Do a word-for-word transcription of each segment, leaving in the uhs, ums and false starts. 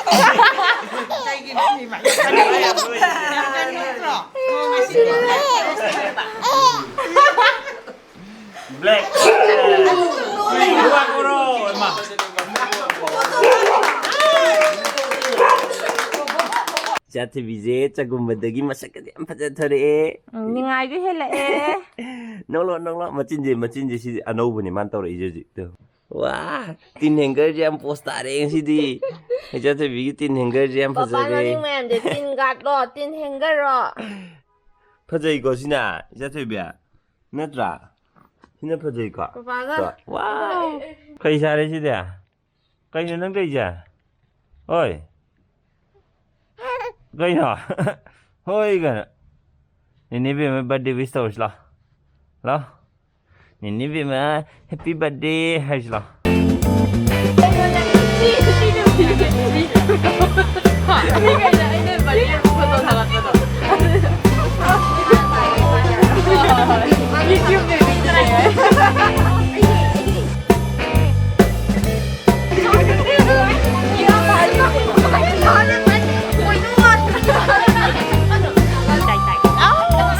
ꯀꯩꯒꯤꯅꯣ ꯃꯤ ꯃꯥꯏ ꯌꯥꯝ ꯀꯟꯅ ꯅꯣꯛꯇ꯭ꯔꯣ? ꯅꯣꯡ ꯉꯁꯤ ꯅꯣꯡ ꯉꯁꯤ ꯍꯥꯏꯕ꯫ Black. ꯏꯃꯥ꯫ ꯏꯆꯥ ꯊꯣꯏꯕꯤꯁꯦ ꯆꯒꯨꯝꯕꯗꯒꯤ ꯃꯁꯛꯀꯗꯤ ꯌꯥꯝ ꯐꯖꯊꯣꯔꯛꯑꯦ꯫ ꯎꯝ, ꯅꯤꯡꯉꯥꯏꯁꯨ ꯍꯦꯜꯂꯛꯑꯦ꯫ ꯅꯣꯛꯂꯣ, ꯅꯣꯛꯂꯣ, ꯃꯆꯤꯟꯁꯦ, ꯃꯆꯤꯟꯁꯦ ꯁꯤꯗꯤ ꯑꯅꯧꯕꯅꯤ ꯃꯥꯅ ꯇꯧꯔꯛꯏꯁꯦ ꯍꯧꯖꯤꯛ꯫ ꯇꯨ꯫ ꯋꯥ, ꯇꯤꯟ ꯍꯦꯡꯒꯔꯁꯦ ꯌꯥꯝ ꯄꯣꯁ ꯇꯥꯔꯦ ꯉꯁꯤꯗꯤ꯫ ꯏꯆꯥ ꯊꯣꯏꯕꯤꯒꯤ ꯇꯤꯟ ꯍꯦꯡꯒꯔꯁꯦ ꯌꯥꯝ ꯄꯄꯥ ꯐꯖꯔꯦ꯫ ꯃꯃꯤꯡ ꯃꯌꯥꯝꯁꯦ ꯇꯤꯟ ꯒꯥꯠꯂꯣ, ꯇꯤꯟ ꯍꯦꯡꯒꯔꯔꯣ? ꯐꯖꯩꯀꯣ ꯁꯤꯅ, ꯏꯆꯥ ꯊꯣꯏꯕꯤ? ꯅꯠꯇ꯭ꯔꯥ? ꯁꯤꯅ ꯐꯖꯩꯀꯣ? ꯄꯄꯥꯒ ꯀꯣ? ꯋꯥꯎ! ꯀꯩ ꯁꯥꯔꯦ ꯁꯤꯗꯤ? ꯀꯩꯅꯣ ꯅꯪ ꯇꯧꯔꯤꯁꯦ? ꯍꯣꯏ꯫ ꯀꯩꯅꯣ? ꯍꯣꯏ ꯀꯩꯅꯣ? ꯅꯦꯅꯦ ꯕꯦꯝꯃ ꯕꯥꯔꯗꯦ ꯋꯤꯁ ꯇꯧꯔꯁꯤ ꯂꯥꯎ꯫ ꯂꯥꯎ꯫ ꯅꯦꯅꯦ ꯕꯦꯝꯃ ꯍꯦꯄꯤ ꯕꯥꯔꯗꯦ ꯍꯥꯏꯔꯁꯤ ꯂꯥꯎ꯫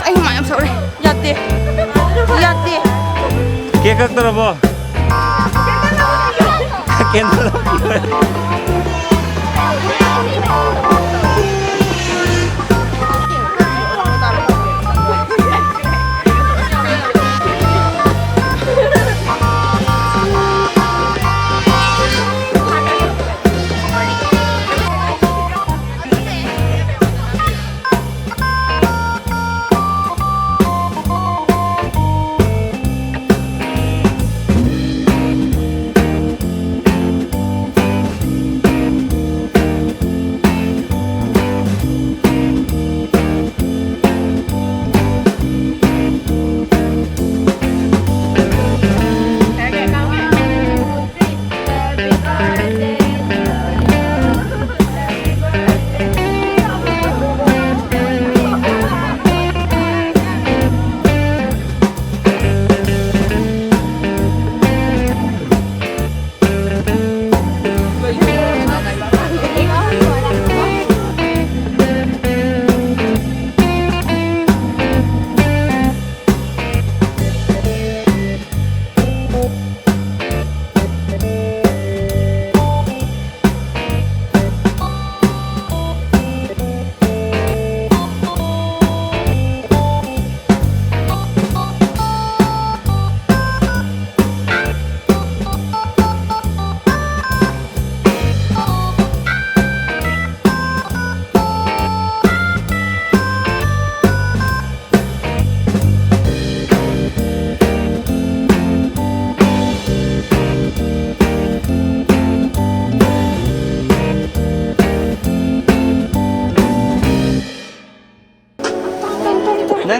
ꯑꯩ ꯍꯨꯃꯥꯡ ꯌꯥꯝ ꯁꯧꯔꯦ꯫ ꯌꯥꯗꯦ꯫ ꯌꯥꯗꯦ꯫ ꯀꯦꯛ ꯀꯛꯇ꯭ꯔꯕꯣ? ꯀꯦꯟꯗꯜ ꯂꯧꯕꯤꯌꯣ꯫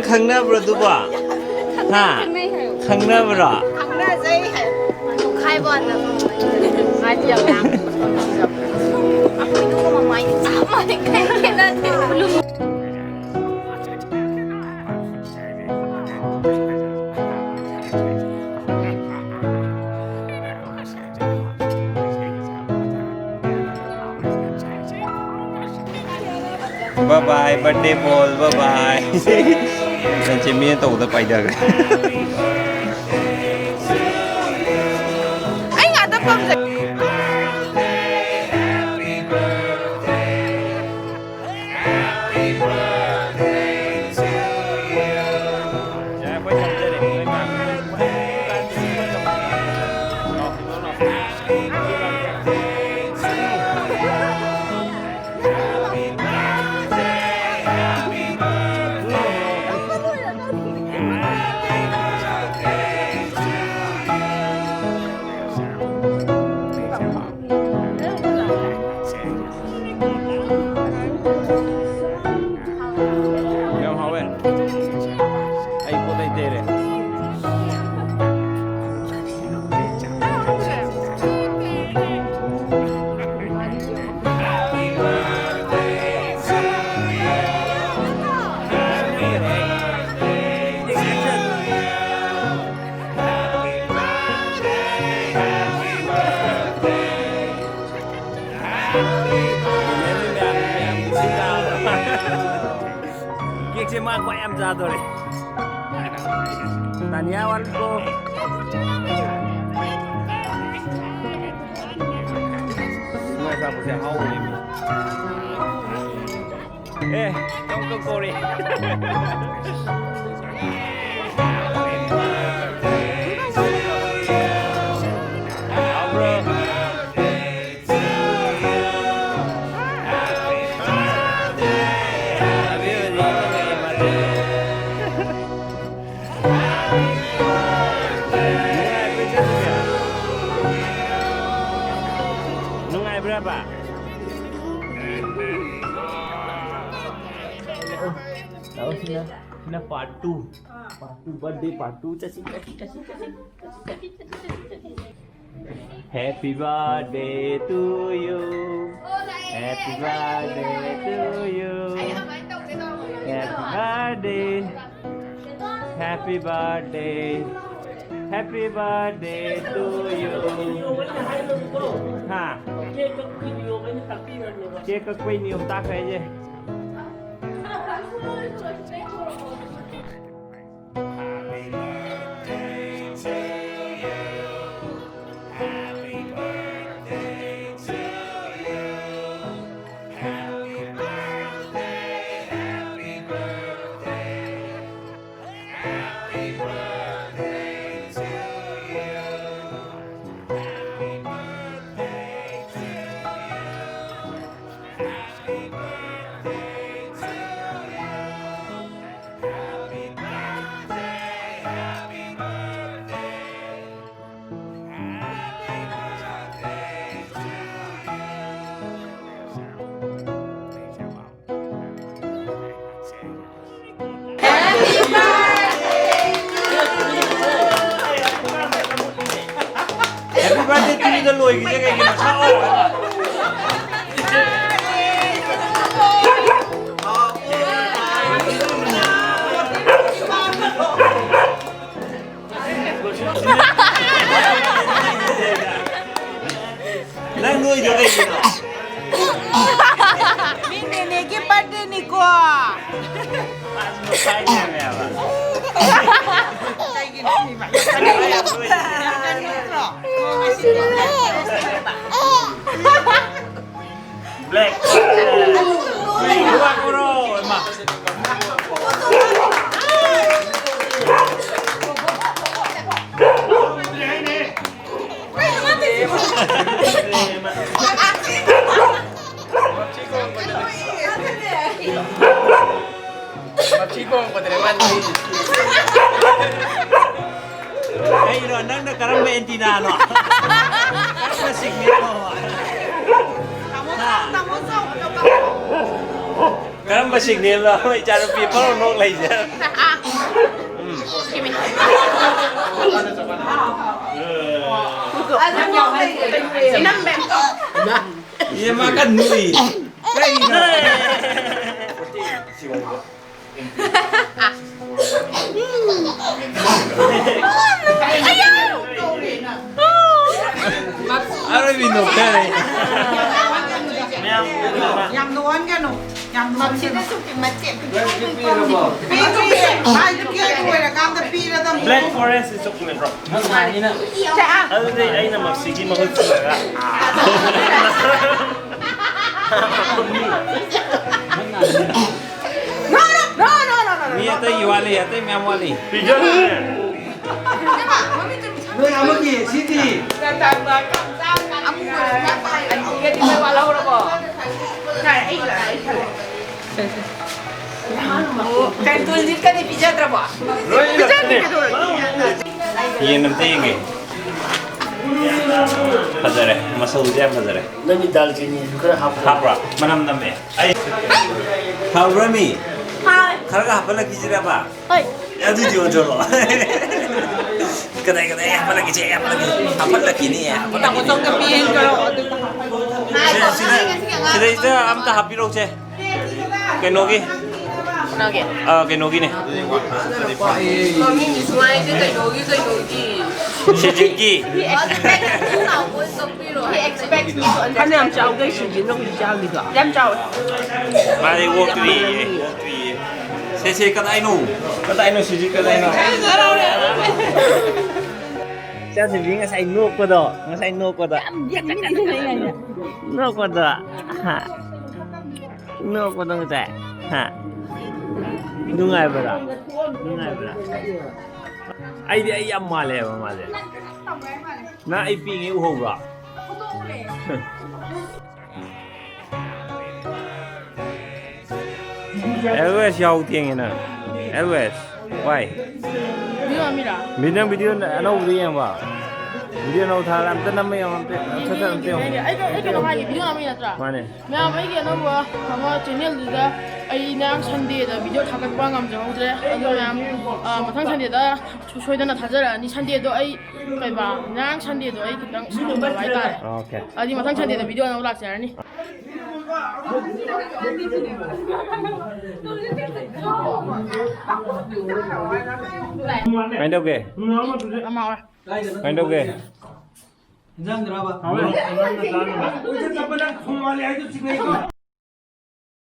ꯈꯪꯅꯕ꯭ꯔꯣ ꯑꯗꯨꯕꯣ? ꯍꯥ? ꯈꯪꯅꯩ ꯍꯥꯏꯌꯣ꯫ ꯈꯪꯅꯕ꯭ꯔꯣ? ꯈꯪꯅꯖꯩ ꯍꯥꯏꯌꯣ꯫ ꯇꯣꯈꯥꯏꯕ ꯋꯥꯅ꯫ ꯃꯥꯗꯤ ꯌꯥꯝ ꯂꯥꯡꯕ꯫ ꯑꯩꯈꯣꯏꯗꯣ ꯃꯃꯥꯏꯗꯤ ꯆꯞ ꯃꯥꯟꯅꯩ꯫ ꯀꯩꯝ ꯈꯦꯠꯅꯗꯦ꯫ Bye bye, birthday boy, bye bye. ꯅꯆꯦ ꯃꯤꯅ ꯇꯧꯕꯗ ꯄꯥꯏꯊꯈ꯭ꯔꯦ꯫ ꯑꯩ ꯉꯥꯛꯇ ꯄꯥꯝꯖꯩ꯫ ꯌꯥꯝ ꯍꯥꯎꯋꯦ꯫ ꯑꯩ ꯄꯣꯠ ꯂꯩꯇꯦꯔꯦ꯫ ꯀꯦꯛꯁꯦ ꯃꯥ ꯈ꯭ꯋꯥꯏ ꯌꯥꯝ ꯆꯥꯗꯣꯔꯦ꯫ ꯇꯥꯅꯤꯌꯥ ꯋꯥꯠꯂꯤꯀꯣ꯫ ꯃꯣꯏ ꯑꯆꯥꯄꯣꯠꯁꯦ ꯑꯍꯥꯎꯕꯅꯦ꯫ ꯑꯦ, ꯀꯧ ꯀꯧ ꯀꯧꯔꯦ꯫ ꯍꯥꯎꯕ꯭ꯔꯣ? ꯅꯨꯡꯉꯥꯏꯕ꯭ꯔꯕ? ꯂꯥꯛꯑꯣ ꯁꯤꯅ꯫ ꯅ part two꯫ Part two, birthday part two꯫ ꯆꯠꯁꯤ, ꯆꯠꯁꯤ, ꯆꯠꯁꯤ, ꯆꯠꯁꯤ꯫ Happy birthday to you. Happy birthday to you. Happy birthday. Happy birthday. Happy birthday to you. ꯍꯥ? Cake ꯀꯛꯄꯩ ꯅꯤꯌꯣꯝ ꯇꯥꯛꯈ꯭ꯔꯦ ꯑꯩꯁꯦ꯫ Happy birthday to you. Happy birthday to you. Happy birthday, happy birthday. Happy birthday to you. Happy birthday to you. Happy birthday to you. Happy birthday, happy birthday. Happy birthday to you. Happy birthday to you ꯗ ꯂꯣꯏꯈꯤꯁꯦ ꯀꯩꯒꯤꯅꯣ? ꯁꯛꯑꯣ꯫ ꯅꯪ ꯅꯣꯏꯗꯣ ꯀꯩꯒꯤꯅꯣ? ꯃꯤ ꯅꯦꯅꯦꯒꯤ birthday ꯅꯤꯀꯣ꯫ ꯀꯩꯒꯤꯅꯣ ꯍꯥꯏꯕ? ꯅꯠꯇ꯭ꯔꯣ? ꯉꯁꯤꯗꯤ black. ꯀꯨꯔꯣ, ꯀꯨꯔꯣ, ꯏꯃꯥ꯫ ꯃꯊꯤ ꯈꯣꯡꯕꯗꯅꯦ ꯃꯥꯅ ꯂꯩꯔꯤꯁꯦ꯫ ꯀꯩꯅꯣ, ꯅꯪꯅ ꯀꯔꯝꯕ antenna ꯅꯣ? ꯀꯔꯝꯕ signal ꯅꯣ? ꯍꯥ? ꯀꯔꯝꯕ ꯁꯤꯒꯅꯦꯜꯅꯣ ꯑꯃ ꯏꯆꯥꯅꯨꯄꯤ ꯄꯔꯣ ꯅꯣꯛ ꯂꯩꯁꯦ? ꯎꯝ꯫ ꯏꯅꯝꯕꯦꯝ꯫ ꯏꯃꯥ ꯀꯟꯅꯨꯏ꯫ ꯀꯩꯅꯣ? ꯑꯔꯣꯏꯕꯤ ꯅꯣꯛꯊꯔꯦ꯫ ꯌꯥꯝ ꯅꯣꯛꯍꯟꯒꯅꯨ꯫ ꯌꯥꯝ ꯅꯣꯛꯍꯟꯒꯅꯨ꯫ ꯃꯁꯤꯗꯁꯨ ꯃꯆꯦꯠ ꯈꯤꯇꯪ ꯄꯤꯕꯤꯔꯝꯃꯣ꯫ ꯄꯤꯗ꯭ꯔꯤ꯫ ꯃꯥꯏꯗꯨ ꯀꯦꯛ ꯂꯣꯏꯔꯀꯥꯟꯗ ꯄꯤꯔꯗꯝꯅꯤ꯫ Black Forest ꯆꯣꯀꯣꯂꯦꯠꯔꯣ? ꯅꯪ ꯉꯥꯏꯅꯤꯅ꯫ ꯑꯗꯨꯗꯤ ꯑꯩꯅ ꯃꯞꯁꯤꯒꯤ ꯃꯍꯨꯠ ꯁꯤꯜꯂꯒ꯫ ꯅꯪ ꯉꯥꯏꯅꯤꯅ꯫ No, no, no, no, no, no, no. ꯃꯤ ꯑꯇꯩꯒꯤ ꯋꯥꯠꯂꯤ, ꯑꯇꯩ ꯃꯌꯥꯝ ꯋꯥꯠꯂꯤ꯫ ꯄꯤꯖꯔꯨꯅꯦ꯫ ꯅꯣꯏ ꯑꯃꯒꯤ ꯁꯤꯗꯤ꯫ ꯑꯃꯨꯕꯗꯨꯅ ꯄꯥꯏ, ꯑꯅꯤꯒꯗꯤ ꯃꯣꯏ ꯋꯥꯠꯍꯧꯔꯕꯣ? ꯌꯥꯔꯦ, ꯑꯩ ꯂꯥꯛꯑꯦ, ꯑꯩ ꯈꯜꯂꯦ꯫ ꯀꯩꯅꯣ, ꯇꯨꯂꯤꯞꯀꯗꯤ ꯄꯤꯖꯗ꯭ꯔꯕꯣ? ꯂꯣꯏ ꯄꯤꯖꯗ꯭ꯔꯤ, ꯂꯥꯛꯇ꯭ꯔꯤ꯫ ꯀꯩꯗꯧꯔꯒꯦ? ꯌꯦꯟ ꯑꯝꯇ ꯌꯦꯡꯒꯦ꯫ ꯐꯖꯔꯦ, ꯃꯆꯨꯁꯦ ꯌꯥꯝ ꯐꯖꯔꯦ꯫ ꯅꯪꯒꯤ ꯗꯥꯜꯆꯤꯅꯤꯁꯨ ꯈꯔ ꯍꯥꯞꯄꯣ꯫ ꯍꯥꯞꯄ꯭ꯔꯣ? ꯃꯅꯝ ꯅꯝꯃꯦ꯫ ꯑꯩ ꯍꯥꯎꯕ꯭ꯔꯥ ꯃꯤ? ꯍꯥꯎꯋꯦ꯫ ꯈꯔꯒ ꯍꯥꯞꯄꯜꯂꯛꯈꯤꯁꯤꯔꯕ? ꯍꯣꯏ꯫ ꯑꯗꯨꯗꯤ ꯑꯣꯟꯊꯣꯔꯛꯑꯣ꯫ ꯀꯗꯥꯏ ꯀꯗꯥꯏ ꯍꯥꯞꯄꯜꯂꯛꯈꯤꯁꯦ, ꯍꯥꯞꯄꯜꯂꯛꯈꯤꯁꯦ꯫ ꯍꯥꯞꯄꯜꯂꯛꯈꯤꯅꯤ, ꯍꯥꯞꯄꯜꯂꯛꯈꯤꯅꯤ꯫ ꯁꯤꯗ, ꯁꯤꯗ, ꯁꯤꯗꯩꯁꯤꯗ ꯑꯝꯇ ꯍꯥꯞꯄꯤꯔꯛꯎꯁꯦ꯫ ꯀꯩꯅꯣꯒꯤ꯫ ꯀꯩꯅꯣꯒꯤ? ꯑ, ꯀꯩꯅꯣꯒꯤꯅꯦ꯫ ꯃꯥꯏꯁꯦ ꯀꯩꯅꯣꯒꯤ, ꯀꯩꯅꯣꯒꯤ꯫ ꯁꯤꯖꯤꯠꯀꯤ꯫ He expect-, he expects me to understand. ꯐꯅꯌꯥꯝ ꯆꯥꯎꯒꯩ ꯁꯤꯖꯤꯠꯅ ꯍꯧꯖꯤꯛ ꯆꯥꯈꯤꯗꯣ꯫ ꯌꯥꯝ ꯆꯥꯎꯋꯦ꯫ ꯃꯥꯗꯤ ꯑꯣꯛꯇ꯭ꯔꯤꯌꯦ, ꯑꯣꯛꯇ꯭ꯔꯤꯌꯦ꯫ ꯁꯦ, ꯁꯦ, ꯀꯗꯥꯏꯅꯣ? ꯀꯗꯥꯏꯅꯣ ꯁꯤꯖꯤꯠ, ꯀꯗꯥꯏꯅꯣ? ꯏꯆꯥꯁꯤꯕꯤ ꯉꯁꯥꯏ ꯅꯣꯛꯄꯗꯣ, ꯉꯁꯥꯏ ꯅꯣꯛꯄꯗꯣ꯫ ꯌꯥꯝ ꯌꯦꯡꯅꯤꯡꯉꯤꯅꯦ꯫ ꯅꯣꯛꯄꯗꯣ꯫ ꯍꯥ꯫ ꯅꯣꯛꯄꯗꯣ ꯉꯁꯥꯏ꯫ ꯍꯥ꯫ ꯅꯨꯡꯉꯥꯏꯕ꯭ꯔꯥ? ꯅꯨꯡꯉꯥꯏꯕ꯭ꯔꯥ? ꯑꯩꯗꯤ ꯑꯩ ꯌꯥꯝ ꯃꯥꯜꯂꯦꯕ ꯃꯥꯁꯦ꯫ ꯅꯪ ꯑꯩ ꯄꯤꯛꯏꯉꯩ ꯎꯍꯧꯕ꯭ꯔꯣ? ꯑꯦꯜꯋꯦꯁ ꯌꯥꯍꯧ ꯊꯦꯡꯉꯦ ꯅꯪ꯫ Always, why? ꯚꯤꯗꯤꯑꯣ ꯅꯝꯃꯤꯔꯣ? ꯚꯤ-, ꯅꯪ ꯚꯤꯗꯤꯑꯣ ꯑꯅꯧꯕꯗꯣ ꯌꯦꯡꯉꯕ? ꯚꯤꯗꯤꯑꯣ ꯅꯧ ꯊꯥꯔ ꯑꯝꯇ ꯅꯝꯕ ꯌꯦꯡꯉꯣ, ꯑꯝꯇ, ꯑꯝꯇ, ꯑꯝꯇ ꯌꯦꯡꯉꯣ꯫ ꯑꯩ, ꯑꯩ, ꯑꯩ ꯀꯩꯅꯣ ꯍꯥꯏꯒꯦ, ꯚꯤꯗꯤꯑꯣ ꯅꯝꯕꯒꯤ ꯅꯠꯇ꯭ꯔꯥ? ꯃꯥꯅꯦ꯫ ꯃꯌꯥꯝ, ꯑꯩꯒꯤ ꯑꯅꯧꯕ ꯑꯃ ꯆꯦꯅꯦꯜꯗꯨꯗ ꯑꯩ ꯉꯔꯥꯡ ꯁꯟꯗꯦꯗ ꯚꯤꯗꯤꯑꯣ ꯊꯥꯒꯠꯄ ꯉꯝꯖꯍꯧꯗ꯭ꯔꯦ꯫ ꯑꯗꯣ ꯃꯌꯥꯝ, ꯑ, ꯃꯊꯪ ꯁꯟꯗꯦꯗ ꯁꯣꯏꯗꯅ ꯊꯥꯖꯔꯛꯑꯅꯤ꯫ ꯁꯟꯗꯦꯗꯣ ꯑꯩ, ꯀꯩꯕꯥ, ꯉꯔꯥꯡ ꯁꯟꯗꯦꯗꯣ ꯑꯩ ꯈꯤꯇꯪ ꯁꯪꯗꯕ ꯍꯥꯏꯇꯥꯔꯦ꯫ ꯑꯣꯀꯦ꯫ ꯑꯗꯨꯗꯤ ꯃꯊꯪ ꯁꯟꯗꯦꯗ ꯚꯤꯗꯤꯑꯣ ꯑꯅꯧꯕ ꯂꯥꯛꯆꯔꯅꯤ꯫ ꯀꯃꯥꯏꯅ ꯇꯧꯒꯦ? ꯑꯃ ꯑꯣꯏ꯫ ꯀꯃꯥꯏꯅ ꯇꯧꯒꯦ? ꯏꯟꯖꯥꯡꯗꯨꯔꯕ?